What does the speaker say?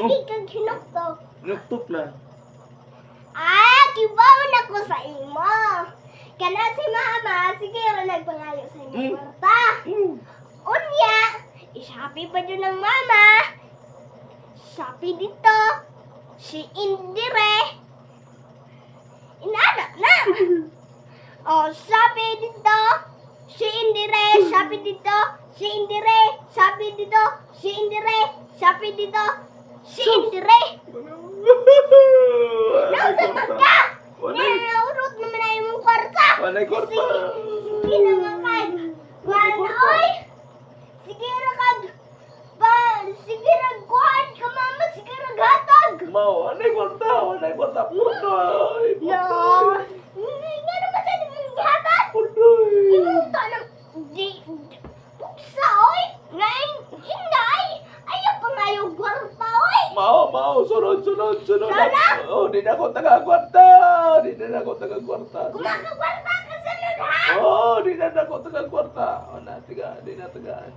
Sige kag hinuktok. Hinuktok na. Ah, kibaw na ko sa imo. Kana si mama, sige ra nagpangayo sa imo kwarta. Unya, i-Shopee pa jud ng mama. Shopee dito. Si Indire. Inana na. Oh, Shopee dito. Si Indire, Shopee dito. Si Indire, Shopee dito. Si Indire, Shopee dito. Si Indire. Nausa pa ka! Walay. Naurot naman na imong kwarta. Walay kwarta. Sige, sige naman kag. Kuan, oy! Sige ra kag. Pa, sige ra kuan ka mama, sige ra gatag. Mao, walay kwarta, walay kwarta. Putoy. No. Nga naman sa imong gihatag. Putoy. Imong ta ng di puksa oy. Ngayon, hinay. Ayaw pa nga yung kwarta oy. Mao, mao, sunod, sunod, sunod. Sana? Oh, di na ako taga-kwarta. Di na ako taga-kwarta. Kumakakwarta ka sa nun ha. Oh, di na ako taga-kwarta. Oh, na, tiga, di na tagaan.